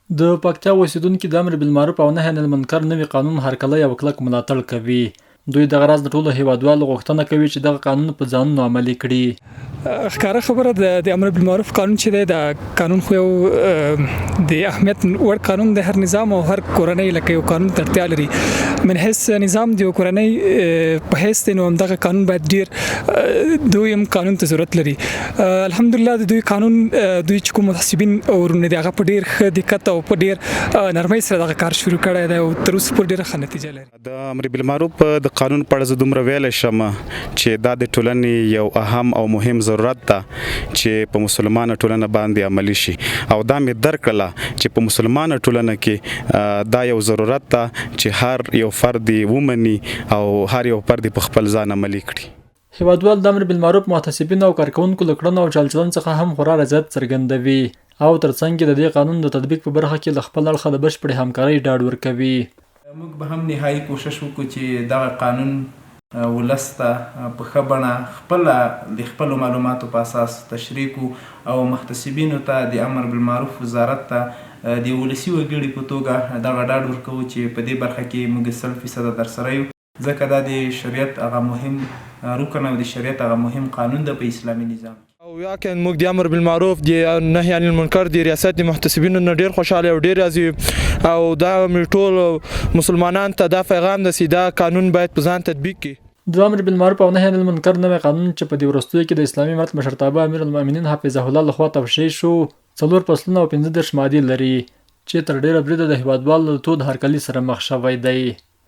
د پکتیا اوسېدونکي د امر بالمعروف او نهی عن المنکر نوي قانون هرکلی او کلک ملاتړ کوي. دوی دغه راز له ټولو هېوادوالو غوښتنه کوي چې دغه قانون په ځانونو عملي کړي. ښکاره خبره ده د امر بالمعروف قانون چې دی دا قانون خو یو د اهمیت وړ قانون دی، هر نظام او هر کورنۍ لکه یو قانون ته اړتیا لري. من حیث نظام د یو کورنۍ په حیث دی نو همدغه قانون باید ډیر دوی هم قانون ته ضرورت لري. الحمدلله د دوی قانون دوی چې کوم محتسبین ورونه دي هغه په ډیر ښه دقت او په ډیر نرمۍ سره دغه کار شروع کړی دی او تر اوسه پورې ډیره ښه نتیجه لري. د امر بالمعروف د قانون په اړه زه دومره ویلی شم چې دا د ټولنې یو اهم او مهم ضرورت ده چې په مسلمانه ټولنه باندې عملي شي او دا مې درک کړله چې په مسلمانه ټولنه کې دا یو ضرورت ده چې هر یو فرد یې ومني او هر یو فرد یې په خپل ځان عملي کړي. هېوادوال د امر بالمعروف محتسبینو او کارکوونکو له کړنو او چالچلن څخه هم خورا رضایت څرګندوي او تر څنګ یې د دې قانون د تطبیق په برخه کې له خپل اړخه د بشپړې همکارۍ ډاډ ورکوي. موږ به هم نهايي کوشش وکړو چې دغه قانون ولس ته په ښه بڼه خپله د خپلو معلوماتو په اساس تشریح کړو او محتسبینو ته د امر بالمعروف وزارت ته د ولسي وګړي په توګه دغه ډاډ ورکوو چې په دې برخه کې موږ 100 فیصده درسره یو. ځکه دا د شریعت هغه مهم رکن او د شریعت هغه مهم قانون ده په اسلامي نظام کې. او واقعا موږ د امر بالمعروف د نهی عن المنکر د ریاست د محتسبینو نه ډیر خوشاله او ډیر راضي او دا مې ټول مسلمانان ته دا پیغام ده چې دا قانون باید په ځان تطبیق کړي. د امر بالمعروف او نهی عن المنکر نوی قانون چې په دې وروستیو کې د اسلامي امارت مشرتابه امیرالمؤمنین حفظه الله لخوا توشیح شو، څلور فصلونه او 35 مادې لري چې تر ډېره بریده د هېوادوالو له تود هرکلي سره مخ شوی دی.